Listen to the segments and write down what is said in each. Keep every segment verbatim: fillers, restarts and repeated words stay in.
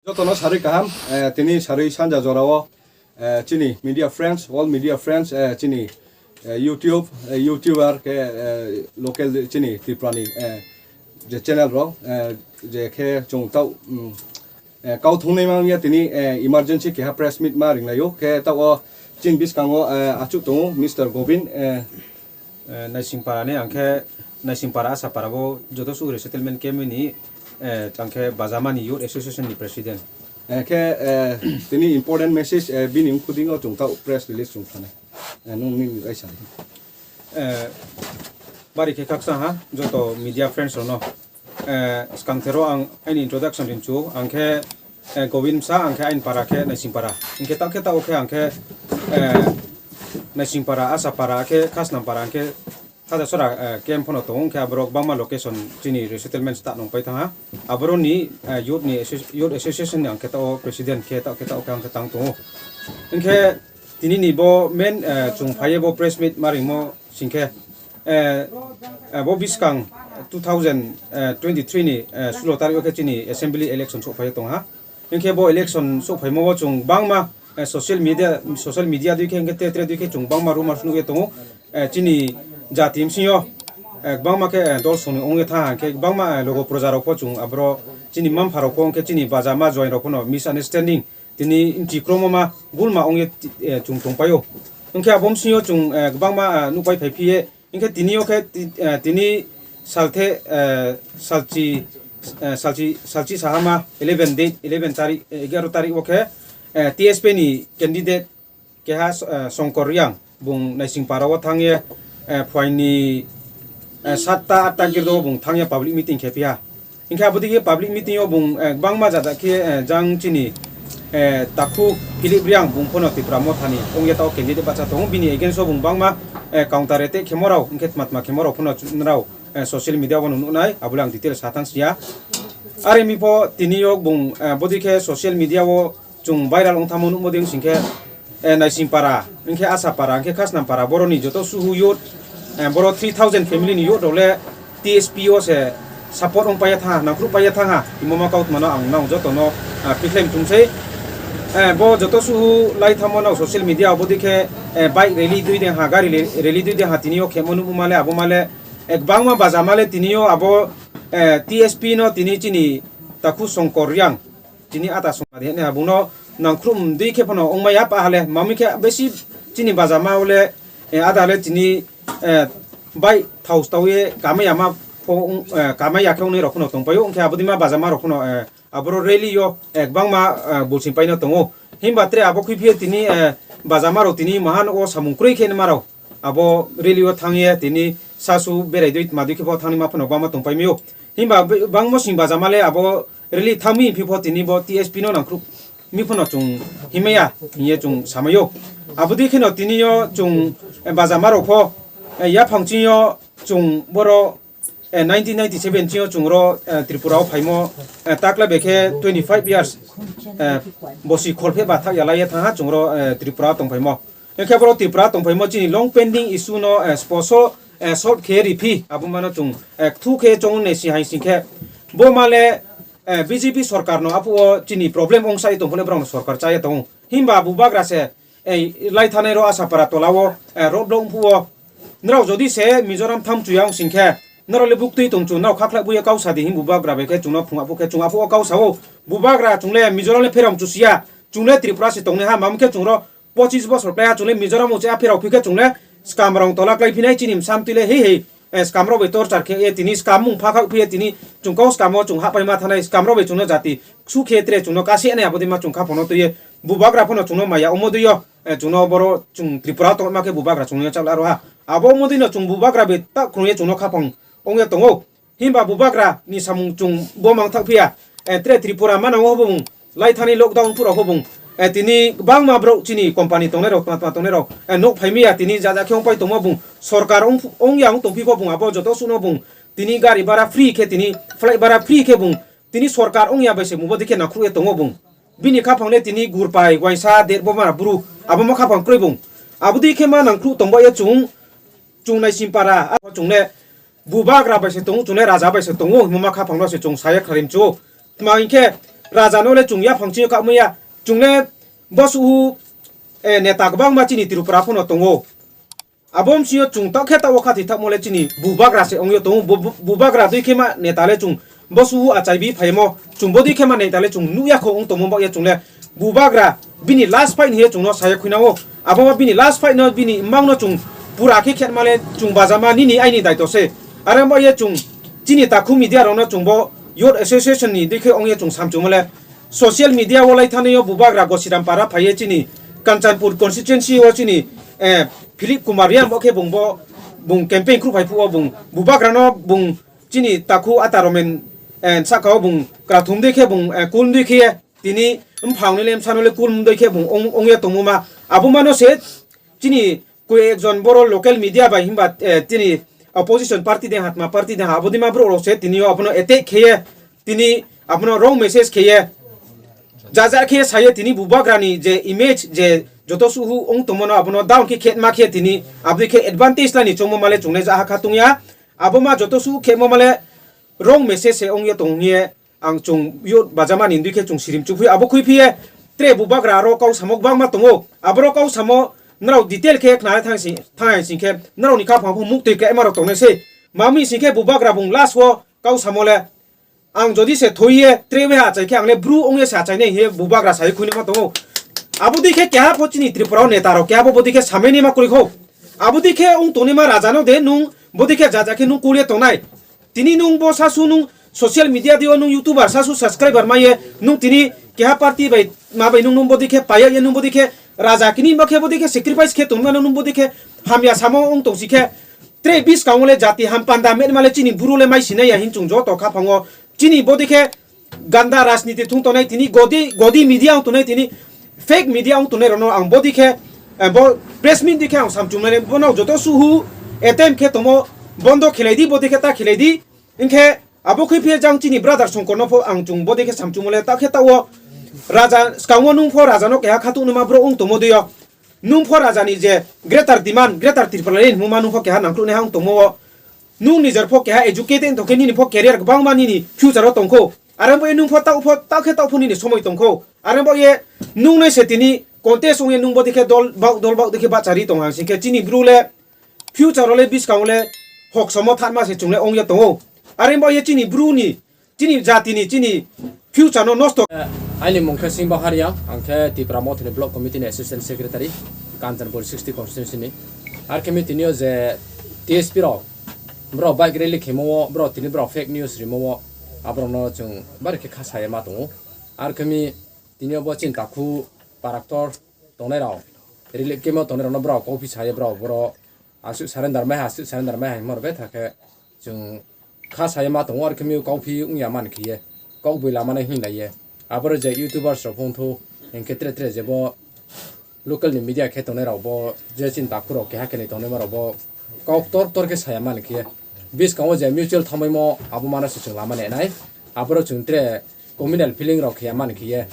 Jotono sarwi kaham, eh, tini sarwi sanja jorao, eh, chini media friends, all media friends, eh, chini, eh, YouTube, eh, YouTuber ke, eh, local chini Tripura ni, eh, je channel rok, eh, je khe chwng tau, mm, eh, kau thungnai mang ya tini, eh, emergency keha press meet ma ringlaio, khe tao chini bwskango, eh, achuk tongo Mister Govind, eh, Eh, Naisingpara ni ang khe, Naisingpara Asapara bo joto suh resettlement camp ni, eh, ang khe Bajamani Youth Association ni president. Eh, khe, eh, tini important message, eh, bini wngkhudingo chwng tao press release chwng khanai. Eh, nung nini bai sa. Eh, bari khe khaksa ha, joto media friends rokno. Eh, swkang thero ang aini introduction rinchu, ang khe, eh, Govind Bwsa, ang khe aini para khe Naisingpara. Hingkhe tao khe tao khe ang khe, eh, Naisingpara, Asapara khe Khasnampara, ang khe Khajasora, eh, camp phano tongo, hingkhe aborok bangma location chini resettlement ta nongpai thangha. Aboroni, eh, youth ni asso-, youth association ni ang khe tao president khe tao khe tao khe ang khe tang tongo. Hingkhe tini ni bo main, eh, chwng phaiye bo press meet ma ringmo singkhe, eh, eh, bo bwskang two thousand twenty-three ni, eh, sulo tarik o khe chini assembly election sok phai tongha. Hingkhe bo election sok phaimo o chwng bangma, eh, social media, social media dui khe hingkhe tre tre dui khe chwng bangma rumors nugwi tongo. Eh, chini jati bsingyo, eh, bangma khe, eh, dol songni ongwi tha hingkhe bangma, eh, logo proja rok pho chwng abro chini mampha rok pho hingkhe chini bajama join rok pho no misunderstanding tini mchi kromo ma gulma ongye ti-, eh, chwng tongpaio. Hingkhe abo bsingyo chwng, eh, kwbangma, ah, nukpai phai phiye. Hingkhe tini o khe ti-, eh, tini salthe, eh, salchi, eh, salchi, salchi sahama eleven date, eleven tarik, eh, egaro tarik o khe, eh, T S P ni candidate keha, eh, Songkor Riang bung Naisingpara o thangye, eh, phuaini, eh, satta atta girdo bung thangye public meeting khe phiya. Hingkhe abodike public meeting o bung, eh, bangma jada khe, eh, jang chini, eh, takhu Philip Riang bung phono Tipra Mothani ongya tao candidate bacha tongo. Bini against o bung bangma, eh, counter attack khemo rao, hingkhe tma tma khemo rao phono chunrao, eh, social media o nuknai, abole ang detail sa thang siya. Are mi pho tini o bung, eh, bodikhe social media o chwng viral wng thangmo nukmo ding singkhe, eh, Naisingpara, hingkhe Asapara, hingkhe Khasnampara, boroni joto suhu youth, eh, boro three thousand family ni youth rok le T S P o se support wng paiya thangha, nangkhruh paiya thangha, imo ma kautmano ang nang jotono, ah, pikhlai mthumsai. Eh, bo joto suhu lai thangmo no social media o bodikhe, eh, bike rally dui de ha, gari le-, rally dui de ha, tini o khemo nukmo male, abo male, eh, bangma baja male tini o abo, eh, T S P no tini chini takhu Songkor Riang. Chini ata songma de hene abungno nangkhrum dui khe phano ongmaya pa hale, mami khe besi chini bajama ole, eh, ada le chini, eh, bai thau stawi kamaya ma pho, eh, kamaya khe ongnai rok phano tongpaio, hingkhe abodima bajama rok phano, eh, aboro rally o, eh, kwbangma, eh, bulsing paino tongo. Himba tre abo khwi phiye tini, eh, bajama rok tini mahan o samung kwrwi khe ma rok. Abo rally o thangye tini sasu berai dui tma dui khe bo thangni ma phano bama tongpai mio. Himba be-, bangmo sing bajama le abo rally thangmi phi pho tini bo T S P no nangkhruk mi phano chwng himaya hiye chwng samayo. Abo dui kheno tini yo chwng, eh, bajama rok pho, eh, yaphang ching yo chwng boro, eh, nineteen ninety-seven ching yo chwng ro, eh, Tripura o phaimo, eh, takla bekhe twenty-five years, eh, bosi kholphe ba thak ya lai ya thang ha chwng ro, eh, Tripura o tong phaimo. Hingkhe borok Tripura tongphaimo chini long pending issue no, eh, sposo, eh, solve khe riphi, abo mano chwng, eh, kthu khe chong nai si hai sing khe. Bo male, eh, B J P sorkar no apu o chini problem ong sai tongphole borok no sorkar chaya tongo. Himba bubagra se, eh, lai thanai ro Asapara tola o, eh, road block phu o. Nrao jodi se Mizoram tham chuya ong sing khe, nrao le buktwi tong chu, nrao khakhlai buya kau sa di him bubagra bai khe chwngno phung apu khe chwng apu o kau sa o. Bubagra chwng le Mizoram le pherang chusiya, chwng le Tripura se tongnai ha, mam khe chwng ro pochis bosor kaya chwng le Mizoram o che aphirok phi khe chwng le skam rong tola klai phinai chini bwsam twi le hei hei, eh, skam rok bai torchar khe, eh, tini skam mung pha kha phi, eh, tini chwng kok skam o chwng hap pai ma thanai skam rok bai chwng no jati ksu khe tre chwng no kasi ani abo dima chwng kha phono twi, eh, bubagra phono chwng no maya omo dwi o, eh, chwng no boro chwng Tripura tong ma khe bubagra chwng no chak la ro ha. Abo omo dwi no chwng bubagra bai ta khwrwng ye chwng no kha phang ong ye tongo. Himba bubagra ni samung chwng bo mang thak phiya. Eh, tre Tripura manang o bung lai thani lockdown pura ho bung. Eh, tini bangma borok chini company tongnai rok, tma tma tongnai rok, eh, nok phai miya tini ja ja khe ong pai tongma bung. Sorkar ong, ong ya ong tong phi pho bung abo joto suno bung. Tini gari bara free khe tini flight bara free khe bung. Tini sorkar ong ya bai se mubo dikhe nakhru ye tongo bung. Bini khaphang le tini gurpai waisa der bo mara buru abo ma khaphang kroi bung. Abo dikhe ma nangkhru tongba ye chwng, chwng nai simpara, abo chwng le bubagra bai se tongo, chwng le raja bai se tongo, himma khaphang no se chwng saya kharim chu. Tma hinkhe Raja no le chwng yaphang chini kha maya. Chwng le bo suhu, eh, neta kwbangma chini Tripura phano tongo. Abo msio chwng tokhe tao kha thwi thakmo le chini bubagra se ongyo tongo. Bu-, bu-, bubagra dui khe ma neta le chwng bo suhu achai bi phaimo chwng bo dui khe ma neta le chwng nukya kho ong tongmo bagya chwng le bubagra bini last fight hiye chwngno saya khuinao. Abo ma bini last fight no bini mangno chwng pura khe khetma le chwng bajama nini aini daito se. Are mo ye chwng chini takhu media rokno chwng bo Youth Association ni dikhe ongye chwng samchwngmo le social media o lai thani o bubagra Gosiram para phaiye chini Kanchanpur constituency o chini, eh, Philip Kumar Reang bo khe bung bo bung campaign khru phai phuo bung bubagrano bung chini takhu ata romen, eh, saka o bung krathum dui khe bung, eh, kulum dui khe tini mphang ni lem sano le kulum dui khe bung ong-, ongya tongmo ma abo mano se chini koi ekjon boro local media bai himba, eh, tini opposition party de hatma party de ha abodi ma bro se tini abono attack kheye tini abono wrong message kheye jaja khe saye tini bubagrani je image je joto suhu ong tongmano abono down khe khetma khe tini abdi khe advantage lani chongmo male chungnai ja ha kha tungya abo ma joto suhu khemo male wrong message se ongya tongye ang chwng yo bajamani hindui khe chwng sirim chukphi abo khuiphiye tre bubagra aro kau samo kwbangma tongo. Aboro kau samo norok detail khe khnai thang sing, thang sing khe norokni kaphang phung muktwi khe emarok tongnai se. Mami sing khe bubagra bung last o kau samo le ang jodi se thoiye tre bai achai khe ang le bru ongye se achainai he bubagra sai khuinima tongo. Abodi khe keha pho chini Tripura o neta rok keha pho bodi khe samaini ma kwrwi kho. Abodi khe ong tongni ma raja no de nung bodi khe jaja khe nung kulye tongnai. Tini nung bo sasu nung social media dio nung YouTuber sasu subscriber maye nung tini keha party bai ma bai nung nung bodi khe paya ye nung bodi khe raja kini ba khe bodi khe sacrifice khe tongma nung bodi khe hamya samo ong tongsi khe tre bis kangole jati ham panda met male chini buru le mai sinai ya hin chung joto kha phango chini bodi khe ganda rajniti thung tonai tini godi godi media ong tonai tini fake media ong tonai rono ang bodi khe, eh, bo press meet dikhe ang samchung mane bono joto suhu attempt khe tomo bondo khelai di bodi khe ta khelai di. Hinkhe abo khe phiya jang chini brother Songkor no pho ang chung bodi khe samchung male ta khe ta o raja skango nung pho raja no keha khatuk numa bro ong tomo diyo. Nung pho raja ni je greater demand, greater Tripura ni muma nung pho keha nangkuk ne ha ong tomo o. Nung nijer pho keha educated tongkhe nini pho career kwbangma nini future o tongkho. Are bo nung pho tao pho tao khe tao pho nini somoi tongkho. Are bo ye nung nai se tini contest ong ye nung bodi khe dol bak dol bak dikhe bachari tong ang sing khe chini bru le future o le biskang o le hok somo thanma se chung le ong ye tongo. Are bo ye chini bru ni chini jati ni chini future no nosto. Aini mung khe Singbo Haryang, ang khe Tipra Mothani Block Committee ni Assistant Secretary, Kanchanpur sixty constituency ni. Ar khe mi tini o je T S P rok, borok bike rally khemo o, borok tini borok fake news rimo o, aborok no chwng bari khe kha saya ma tongo. Ar khe mi tini o bo chini takhu paraktor tongnai rok, relief camp o tongnai rok no borok kok phi saya borok, borok aswk surrender mai ha, aswk surrender mai ha hinma rok betha khe chwng kha saya ma tongo, ar khe mi kok phi wngya man khe ye, kok bui lama nai hin lai ye. Aboro je YouTubers rok phone thu, hinkhe tre tre je bo local ni media khe tongnai rok bo, je chini takhu rok keha kenwi tongnai ma rok bo kok tor tor khe saya man khe ye. Biskango je mutual thangbai mo abo mano se chwng lama nai nai. Aboro chwng tre communal feeling rok khe ya man khe ye.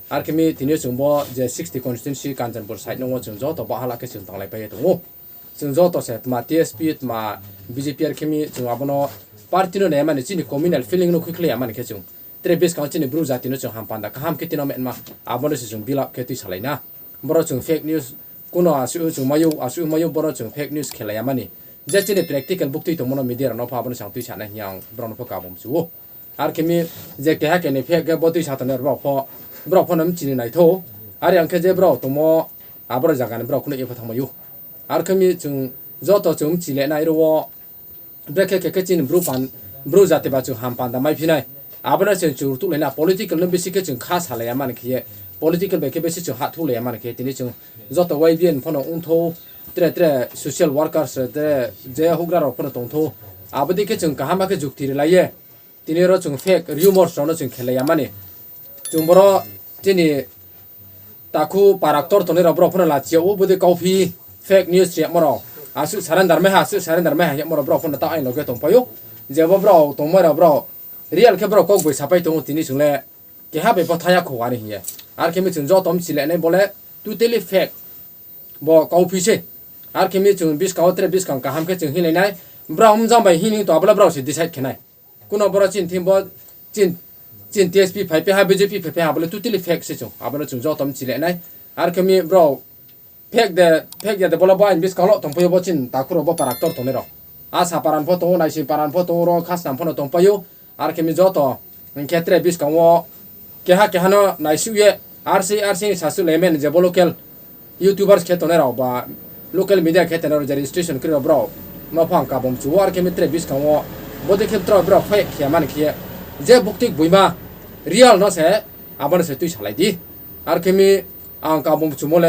Ar khe mi tini o chwng bo je sixty constituency Kanchanpur side no chwng joto bahala khe chwng tanglai pai tongo. Chwng joto se tma T S P tma B J P ar khe mi chwng abono party no nai mani chini communal feeling no khuikhlai ya mani khe chwng. Tre biskango chini bru jati no chwng ham panda kaham khe tino menma abono se chwng build up khe twi salai na. Borok chwng fake news kuno asu chwng mayu asu mayu borok chwng fake news khelai ya mani. Je chini practical buktwi tongmano media rok no pha abono chwng twi sana hiya ang borok no pha kabum chuo. Ar khe mi je keha keni phek khe bo twi sa tongnai borok pho, borok pho no chini naitho. Ar yang khe je borok tongmo, aborok jaga ni borok kunu epha thangma yo. Ar khe mi chwng joto chwng chile nai ro, brekhe khe khe chini bru pan, bru jati ba chwng ham panda mai phinai. Abono chwng chwng tuklai na political no bisi khe chwng kha salai ya mani khe ye. Political bai khe bisi chwng ha thuklai ya mani khe tini chwng joto Y B N pho no wngtho, tre tre social workers, tre je hugra rok pho no tongtho. Abodi khe chwng kaham khe jukti rwlai ye. Tini oro chwng fake rumors rokno chwng khelai ya mani. Chwng boro chini takhu paraktor tonwi rok borok phano lachiya o bwdwi kauphi fake news riyamo rok. Aswk surrender mai ha, aswk surrender mai ha yamo rok borok phano ta ain loge tongpaio. Jebo borok tongmai rok borok real khe borok kok bai sapai tongo tini chwng le keha bai bo thaya kho ani hiya. Ar khe mi chwng joto mchile nai bole totally fake. Bo kauphi se. Ar khe mi chwng biskang o tre biskang kaham khe chwng hinlai nai. Borok wngja bai hini to abole borok se decide khe nai. Kuno borok chini thim bo chin Chin T S P phai pe ha, B J P phai pe ha, abole totally fake se chung. Abole chung joto mchile nai. Ar khe mi bro, fake de, fake de, de bola bo ain bis kalo tong payo bo chin takhuro bo paraktor tongnai rok. A sa paran pho tongo, naising paran pho tongo, ro khasnam pho no tong payo. Ar khe mi joto, hwnkhe tre bis kango keha keha no naisuk ye, R C, R C ni sasu lemen je bo local YouTubers khe tongnai rok ba local media khe tongnai rok je registration kri rok bro. No phang kabum chuo ar khe mi tre bis kango bo de khe bro bro fake khe man khe je buktik buima real no se aboni se twi salai di. Ar khe mi ang kabum chumo le